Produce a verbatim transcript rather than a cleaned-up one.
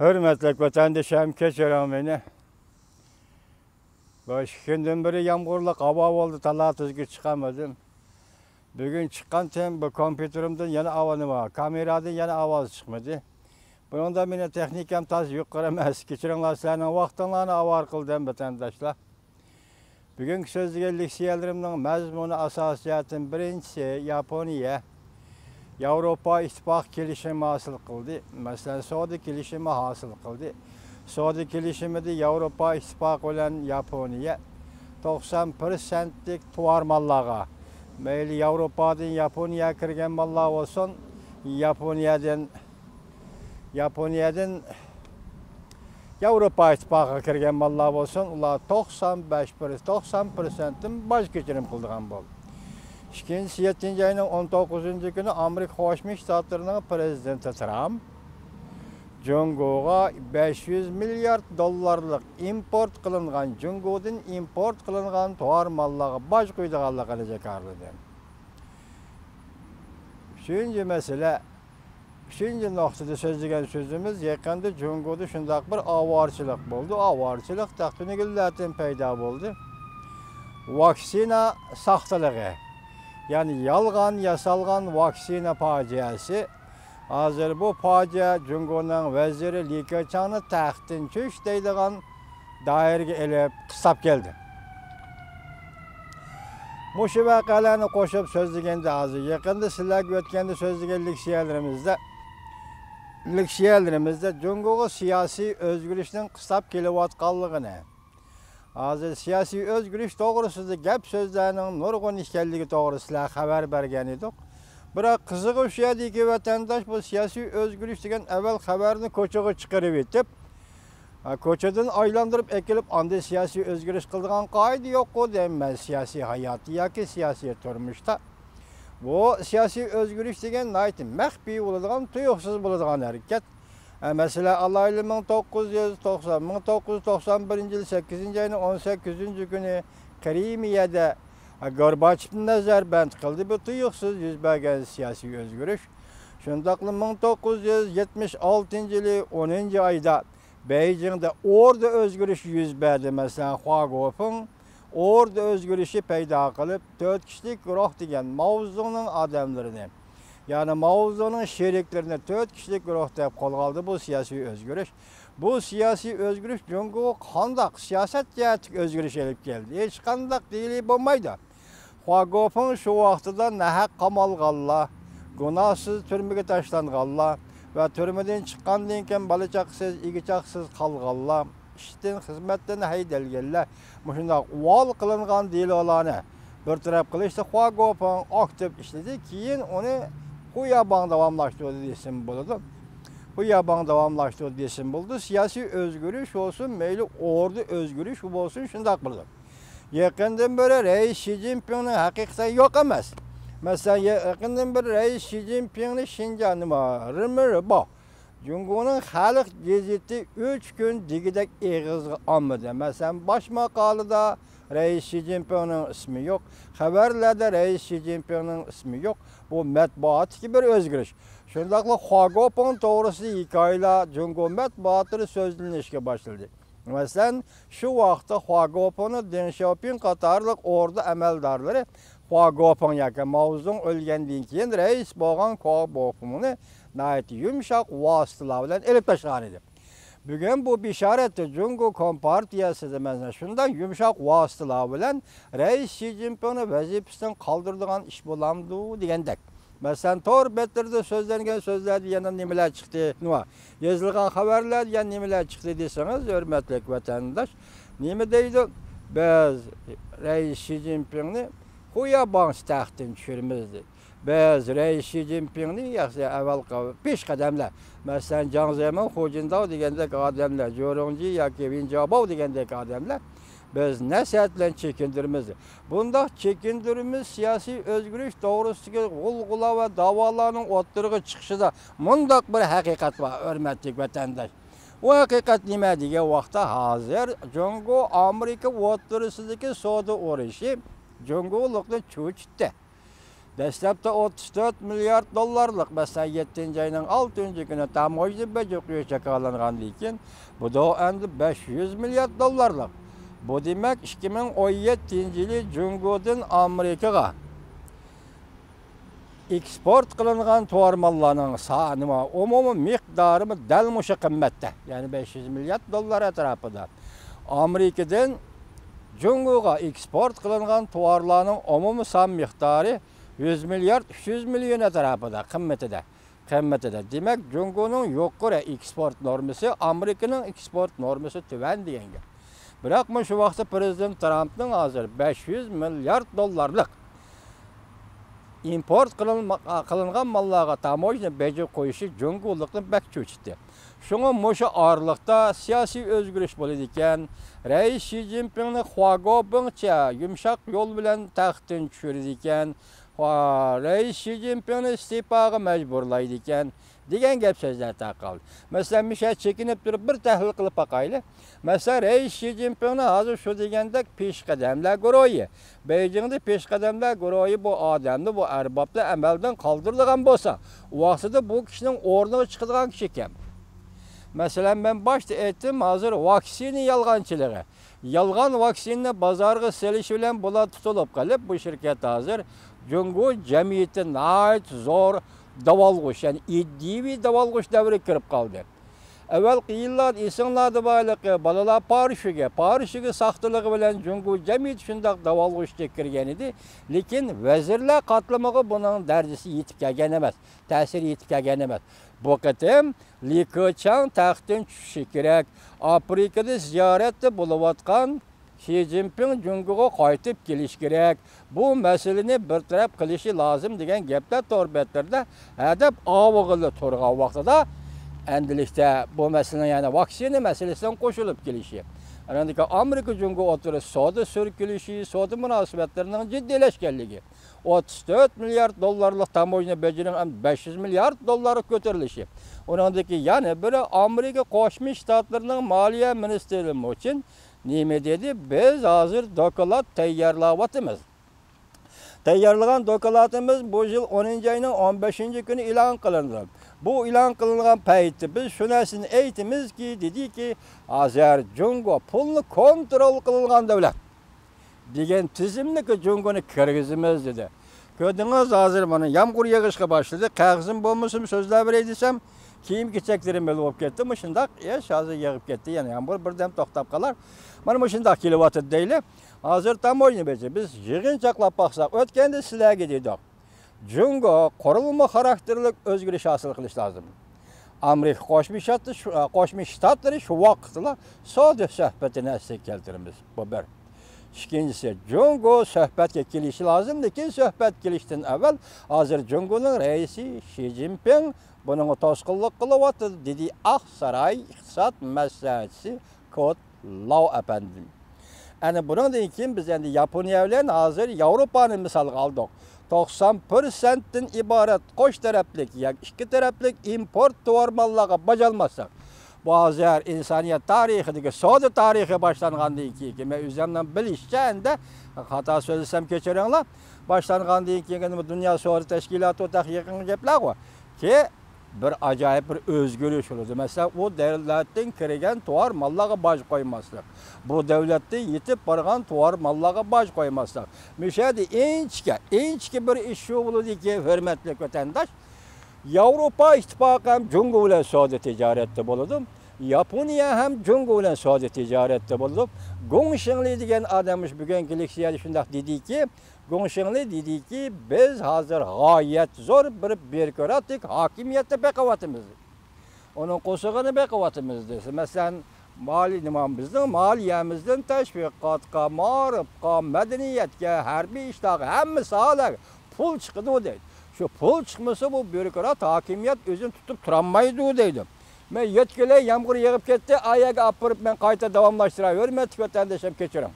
ھۆرمەتلىك ۋەتەندىشىم، كەچۈرۈڭ مېنى. بۇ ئىككى كۈندىن بېرى يامغۇرلۇق ھاۋا بولدى، تالا-تۈزگە چىقالمىدىم. بۈگۈن چىققانتىم، بۇ كومپيۇتېرىمدىن يەنە ئاۋازى بار، كامېرادىن يەنە ئاۋاز چىقمىدى. بۇنىڭدا مېنىڭ تېخنىكام تاز يۇقىرى ئەمەس. كېچىرىڭلار، سىلەرنىڭ ۋاقتىڭلارنى ئاۋارە قىلدىم، ۋەتەنداشلار. بۈگۈنكى سۆزلىگەن لېكسىيەلىرىمنىڭ مەزمۇنى ئاساسىي جەھەتتىن بىرىنچىسى ياپونىيە ياۋروپا ئىتتىپاقى كېلىشىمى ھاسىل قىلدى. مەسىلەن، سودا كېلىشىمى ھاسىل قىلدى. سودا كېلىشىمىدە ياۋروپا ئىتتىپاقى بىلەن ياپونىيە توقسان پىرسەنتلىك تۇۋار ماللارغا، مەيلى ياۋروپادىن ياپونىيەگە كىرگەن ماللار بولسۇن، ياپونىيەدىن ياپونىيەدىن ياۋروپا ئىتتىپاقىغا كىرگەن ماللار بولسۇن، ئۇلار توقسان بەش پىر-، توقسان پىرسەنتتىن باج كەچۈرۈم قىلىدىغان بولدى. ئىككىنچىسى، يەتتىنچى ئاينىڭ ئون توققۇزىنچى كۈنى ئامېرىكا قوشما شتاتلىرىنىڭ پىرېزىدېنتى ترامپ جۇڭگوغا بەش يۈز مىليارد دوللارلىق ئىمپورت قىلىنغان، جۇڭگودىن ئىمپورت قىلىنغان تۇۋار ماللارغا باج قويىدىغانلىقىنى جاكارلىدى. ئۈچىنچى مەسىلە، ئۈچىنچى نۇقتىدا سۆزلىگەن سۆزىمىز، يېقىندا جۇڭگودا شۇنداق بىر ئاۋارىچىلىق بولدى. ئاۋارىچىلىق تەختىنىگۈللەردىن پەيدا بولدى. ۋاكسىنا ساختىلىقى، يەنى يالغان ياسالغان ۋاكسىنا پاجىئەسى. ھازىر بۇ پاجىئە جۇڭگونىڭ ۋەزىرى لى كېچاڭنى تەختتىن چۈش دەيدىغان دائىرىگە ئېلىپ قىستاپ كەلدى. مۇشۇ ۋەقەلەرنى قوشۇپ سۆزلىگەندە، ھازىر يېقىندا سىلەرگە ئۆتكەندە سۆزلىگەن لېكسىيەلىرىمىزدە، لېكسىيەلىرىمىزدە جۇڭگوغا سىياسىي ئۆزگىرىشنىڭ قىستاپ كېلىۋاتقانلىقىنى، ھازىر سىياسىي ئۆزگىرىش توغرىسىدا گەپ سۆزلەرنىڭ نۇرغۇن ئىكەنلىكى توغرىسىدا سىلەرگە خەۋەر بەرگەن ئىدۇق. بىراق، قىزىقى شۇ يەردىكى ۋەتەنداش بۇ سىياسىي ئۆزگىرىش دېگەن ئەۋۋەل خەۋەرنى كوچىغا چىقىرىۋېتىپ، ھە، كوچىدىن ئايلاندۇرۇپ ئەكېلىپ، ئاندىن سىياسىي ئۆزگىرىش قىلىدىغان قائىدە يوققۇ دەيمەن. سىياسىي ھاياتتا ياكى سىياسىي تۇرمۇشتا بۇ سىياسىي ئۆزگىرىش دېگەن ناھايىتى مەخپىي بولىدىغان، تۇيۇقسىز بولىدىغان ھەرىكەت. ھە، مەسىلەن، ئالايلى، مىڭ توققۇز يۈز توقسان، مىڭ توققۇز يۈز توقسان بىرىنچى يىل سەككىزىنچى ئاينىڭ ئون سەككىزىنچى كۈنى قىرىمىيەدە، ھە، گورباچېۋنى نەزەربەند قىلدى. بۇ تۇيۇقسىز يۈز بەرگەن سىياسىي ئۆزگىرىش. شۇنداقلا مىڭ توققۇز يۈز يەتمىش ئالتىنچى يىلى ئونىنچى ئايدا بېيجىڭدا ئوردا ئۆزگىرىشى يۈز بەردى. مەسىلەن، خۇا گوفېڭ ئوردا ئۆزگىرىشى پەيدا قىلىپ، تۆت كىشىلىك گۇرۇھ دېگەن ماۋزېدۇڭنىڭ ئادەملىرىنى، يەنى ماۋزېدۇڭنىڭ شېرىكلىرىنى تۆت كىشىلىك گۇرۇھ دەپ قولغا ئالدى. بۇ سىياسىي ئۆزگىرىش. بۇ سىياسىي ئۆزگىرىش جۇڭگوغا قانداق سىياسەت جەھەتتىكى ئۆزگىرىش ئېلىپ كەلدى؟ ھېچقانداق دېگىلى بولمايدۇ. خۇا گوفېڭ شۇ ۋاقتىدا ناھەق قامالغانلار، گۇناھسىز تۈرمىگە تاشلانغانلار ۋە تۈرمىدىن چىققاندىن كېيىن بالا-چاقىسىز، ئىگە-چاقىسىز قالغانلار، ئىشتىن، خىزمەتتىن ھەيدەلگەنلەر، مۇشۇنداق ئۇۋال قىلىنغان دېلولارنى بىر تەرەپ قىلىشتا خۇا گوفېڭ ئاكتىپ ئىشلىدى. كېيىن ئۇنى خۇياباڭ داۋاملاشتۇردى دېسىمۇ بولىدۇ. خۇياباڭ داۋاملاشتۇردى دېسىمۇ بولىدۇ. سىياسىي ئۆزگىرىش بولسۇن، مەيلى ئوردا ئۆزگىرىش بولسۇن، شۇنداق بولىدۇ. يېقىندىن بېرى رەئىس شى جىنپىڭنىڭ ھەقىقەتەن يوق ئەمەس. مەسىلەن، يېقىندىن بېرى رەئىس شى جىنپىڭنى شىنجاڭ نېمە، رېمېربا، جۇڭگونىڭ خەلق گېزىتى ئۈچ كۈن دېگۈدەك ئېغىزغا ئالمىدى. مەسىلەن، باش ماقالىدا رەئىس شى جىنپىڭنىڭ ئىسمى يوق، خەۋەرلەردە رەئىس شى جىنپىڭنىڭ ئىسمى يوق. بۇ مەتبۇئاتتىكى بىر ئۆزگىرىش. شۇنداقلا خۇا گوپىڭ توغرىسىدا ھېكايىلەر جۇڭگو مەتبۇئاتلىرى سۆزلىنىشكە باشلىدى. مەسىلەن، شۇ ۋاقىتتا خۇا گوپىڭنى دېڭ شياۋپىڭ قاتارلىق ئوردا ئەمەلدارلىرى خۇا گوپىڭ ياكى ماۋزېدۇڭ ئۆلگەندىن كېيىن رەئىس بولغان خۇا گوپىڭنى ناھايىتى يۇمشاق ۋاسىتىلەر بىلەن ئېلىپ تاشلىغان ئىدى. بۈگۈن بۇ بېشارەتتە جۇڭگو كومپارتىيەسىدە مەسىلەن شۇنداق يۇمشاق ۋاسىتىلەر بىلەن رەئىس شى جىنپىڭنى ۋەزىپىسىدىن قالدۇرىدىغان ئىش بولامدۇ دېگەندەك. مەسىلەن، تور بەتلىرىدە سۆزلەنگەن سۆزلەردە يەنە نېمىلەر چىقتى؟ نېمە؟ يېزىلغان خەۋەرلەردە يەنە نېمىلەر چىقتى دېسىڭىز، ھۆرمەتلىك ۋەتەنداش، نېمە دەيدۇ؟ بىز رەئىس شى جىنپىڭنى خۇياباڭ تەختتىن چۈشۈرىمىز دېدى. بىز رەئىس شى جىنپىڭنى ياخشى ئەۋۋەلقى پېشقەدەملەر، مەسىلەن، جاڭ زېمىن، خۇ جىنتاۋ دېگەندەك ئادەملەر، جۇ رۇڭجى ياكى ۋېن جياباۋ دېگەندەك ئادەملەر، بىز نەسىھەت بىلەن چېكىندۈرىمىز. بۇنداق چېكىندۈرىمىز سىياسىي ئۆزگىرىش توغرىسىدىكى غۇلغۇلا ۋە داۋالارنىڭ ئوتتۇرىغا چىقىشىدا مۇنداق بىر ھەقىقەت بار، ھۆرمەتلىك ۋەتەنداش. ئۇ ھەقىقەت نېمە دېگەن ۋاقىتتا، ھازىر جۇڭگو ئامېرىكا ئوتتۇرىسىدىكى سودا ئۇرۇشى جۇڭگولۇقنى چۆچۈتتى. دەسلەپتە ئوتتۇز تۆت مىليارد دوللارلىق، مەسىلەن، يەتتىنچى ئاينىڭ ئالتىنچى كۈنى تاموژنا بېجى قويۇش جاكارلانغاندىن كېيىن، بۇ دەۋا ئەمدى بەش يۈز مىليارد دوللارلىق. بۇ دېمەك، ئىككى مىڭ ئون يەتتىنچى يىلى جۇڭگودىن ئامېرىكىغا ئېكسپورت قىلىنغان تاۋار ماللارنىڭ سانى، ئومۇمىي مىقدارىمۇ دەل مۇشۇ قىممەتتە، يەنى بەش يۈز مىليارد دوللار ئەتراپىدا. ئامېرىكىدىن جۇڭگوغا ئېكسپورت قىلىنغان تاۋارلارنىڭ ئومۇمىي سان مىقدارى يۈز مىليارد ئۈچ يۈز مىليون ئەتراپىدا قىممىتىدە، قىممىتىدە. دېمەك، جۇڭگونىڭ يۇقىرى ئېكسپورت نورمىسى ئامېرىكىنىڭ ئېكسپورت نورمىسى تۆۋەن دېگەن گەپ. بىراق مۇشۇ ۋاقىتتا پىرېزىدېنت ترامپنىڭ ھازىر بەش يۈز مىليارد دوللارلىق ئىمپورت قىلىنما-، قىلىنغان ماللارغا تاموژنا بېجى قويۇشى جۇڭگولۇقنى بەك چۆچۈتتى. شۇڭا مۇشۇ ئارىلىقتا سىياسىي ئۆزگىرىش بولىدىكەن، رەئىس شى جىنپىڭنى خۇا گوبىڭچە يۇمشاق يول بىلەن تەختتىن چۈشۈرىدىكەن، خۇا-، رەئىس شى جىنپىڭنى ئىستېپاغا مەجبۇرلايدىكەن، دېگەن گەپ سۆزلەر تارقالدى. مەسىلەن، مىشە چېكىنىپ تۇرۇپ بىر تەھلىل قىلىپ باقايلى. مەسىلەن، رەئىس شى جىنپىڭنى ھازىر شۇ دېگەندەك پېشقەدەملەر گۇرۇھى، بېيجىڭدا پېشقەدەملەر گۇرۇھى بۇ ئادەمنى، بۇ ئەربابنى ئەمەلدىن قالدۇرىدىغان بولسا، ئۇ ۋاقتىدا بۇ كىشىنىڭ ئورنىغا چىقىدىغان كىشى كىم؟ مەسىلەن، مەن باشتا ئېيتتىم، ھازىر ۋاكسىنا يالغانچىلىقى. يالغان ۋاكسىنىنى بازارغا سېلىش بىلەن بۇلار تۇتۇلۇپ قېلىپ، بۇ شىركەت ھازىر جۇڭگو جەمئىيىتى ناھايىتى زور داۋالغۇش، يەنى ئىدىيىۋى داۋالغۇش دەۋرىگە كىرىپ قالدى. ئەۋۋەلقى يىللاردا ئېسىڭلاردا بارلىقى، بالىلار پارىشۈگە، پارىشۈگە ساختىلىقى بىلەن جۇڭگو جەمئىيىتى شۇنداق داۋالغۇشقا كىرگەن ئىدى. لېكىن ۋەزىرلەر قاتلىمىغا بۇنىڭ دەرىجىسى يېتىپ كەلگەن ئەمەس، تەسىرى يېتىپ كەلگەن ئەمەس. بۇ قېتىم لى كېچياڭ تەختتىن چۈشۈشى كېرەك. ئافرىقىدا زىيارەتتە بولۇۋاتقان شى جىنپىڭ جۇڭگوغا قايتىپ كېلىشى كېرەك. بۇ مەسىلىنى بىر تەرەپ قىلىشى لازىم دېگەن گەپلەر تور بەتلىرىدە ھەدەپ ئاۋۇغىلى تۇرغان ۋاقتىدا، ئەندىلىكتە بۇ مەسىلىنىڭ، يەنى ۋاكسىنا مەسىلىسىنىڭ قوشۇلۇپ كېلىشى. ئاندىن كېيىن ئامېرىكا جۇڭگو ئوتتۇرىسىدا سودا سۈركىلىشى، سودا مۇناسىۋەتلىرىنىڭ جىددىيلەشكەنلىكى. ئوتتۇز تۆت مىليارد دوللارلىق تاموژنا بېجىنىڭ ئەمدى بەش يۈز مىليارد دوللارغا كۆتۈرۈلۈشى. ئۇنىڭدىكى يەنە بىرى، ئامېرىكا قوشما شتاتلىرىنىڭ مالىيە مىنىستىرى مۇچىن نېمە دېدى؟ بىز ھازىر دوكلات تەييارلاۋاتىمىز. تەييارلىغان دوكلاتىمىز بۇ يىل ئونىنچى ئاينىڭ ئون بەشىنچى كۈنى ئېلان قىلىندى. بۇ ئېلان قىلىنغان پەيتتە بىز شۇ نەرسىنى ئېيتىمىزكى، دېدىكى، ھازىر جۇڭگو پۇلنى كونترول قىلىدىغان دۆلەت دېگەن تىزىملىككە جۇڭگونى كىرگۈزىمىز، دېدى. كۆردىڭىز، ھازىر مانا يامغۇر يېغىشقا باشلىدى. قەغىزىم بولمىسىمۇ سۆزلەپ بېرەي دېسەم، كىيىم-كېچەكلىرىم بىللە بولۇپ كەتتى. مۇشۇنداق، ئىش ھازىر يېغىپ كەتتى. يەنە يامغۇر بىردەم توختاپ قالار. مانا مۇشۇنداق كېلىۋاتىدۇ دەيلى. ھازىر تاموژنا بېجى. بىز يىغىنچاقلاپ باقساق، ئۆتكەندە سىلەرگە دېدۇق. جۇڭگو قۇرۇلما خاراكتېرلىك ئۆزگىرىش ھاسىل قىلىش لازىم. ئامېرىكا قوشما شتاتلىرى شۇ، قوشما شتاتلىرى شۇ ۋاقىتلا سودا سۆھبىتىنى ئەسلىگە كەلتۈرىمىز. بۇ بىر. ئىككىنچىسى، جۇڭگو سۆھبەتكە كېلىشى لازىم، لېكىن سۆھبەت كېلىشتىن ئەۋۋەل ھازىر جۇڭگونىڭ رەئىسى شى جىنپىڭ بۇنىڭغا توسقۇنلۇق قىلىۋاتىدۇ، دېدى ئاقساراي ئىقتىساد مەسلىھەتچىسى كوت لاۋ ئەپەندى. ئەنە بۇنىڭدىن كېيىن بىز ئەمدى ياپونىيە بىلەن ھازىر ياۋروپانى مىسالغا ئالدۇق. توقسان پىرسەنتتىن ئىبارەت قوش تەرەپلىك ياكى ئىككى تەرەپلىك ئىمپورت تاۋار ماللارغا باج ئالماسلىق. بۇ ھازىر ئىنسانىيەت تارىخىدىكى سودا تارىخى باشلانغاندىن كېيىنكى، مەن ئۆزۈمنىڭ بىلىشىچە ئەندە، خاتا سۆزلىسەم كەچۈرۈڭلار، باشلانغاندىن كېيىنكى دۇنيا سودا تەشكىلاتى ئۇنداق يېقىنقى گەپلەرغۇ. كى بىر ئاجايىپ بىر ئۆزگىرىش بولىدۇ. مەسىلەن، ئۇ دۆلەتتىن كىرگەن تاۋار ماللارغا باج قويماسلىق، بۇ دۆلەتتىن يېتىپ بارغان تاۋار ماللارغا باج قويماسلىق. مۇشۇ يەردە ئىنچىكە، ئىنچىكە بىر ئىش شۇ بولىدۇكى، ھۆرمەتلىك ۋەتەنداش، ياۋروپا ئىتتىپاقى ھەم جۇڭگو بىلەن سودا تىجارەتتە بولىدۇ، ياپونىيە ھەم جۇڭگو بىلەن سودا تىجارەتتە بولىدۇ. گوڭ شىڭلى دېگەن ئادەم مۇشۇ بۈگۈنكى لېكسىيەدە شۇنداق دېدىكى، گوڭ شىڭلى دېدىكى، بىز ھازىر غايەت زور بىر بيۇروكراتىك ھاكىمىيەتنى بېقىۋاتىمىز. ئۇنىڭ قورسىقىنى بېقىۋاتىمىز دېسە، مەسىلەن، مالىي، نېمە، بىزنىڭ مالىيەمىزدىن تەشۋىقاتقا، مائارىپقا، مەدەنىيەتكە، ھەربىي ئىشلارغا، ھەممە ساھەلەرگە پۇل چىقىدۇ دەيدۇ. شۇ پۇل چىقمىسا، بۇ بيۇروكرات ھاكىمىيەت ئۆزىنى تۇتۇپ تۇرالمايدۇ دەيدۇ. مەن يۆتكىلەي، يامغۇر يېغىپ كەتتى، ئايەرگە ئاپىرىپ مەن قايتا داۋاملاشتۇراي. ھۆرمەتلىك ۋەتەنداشلىرىم، كەچۈرۈڭ.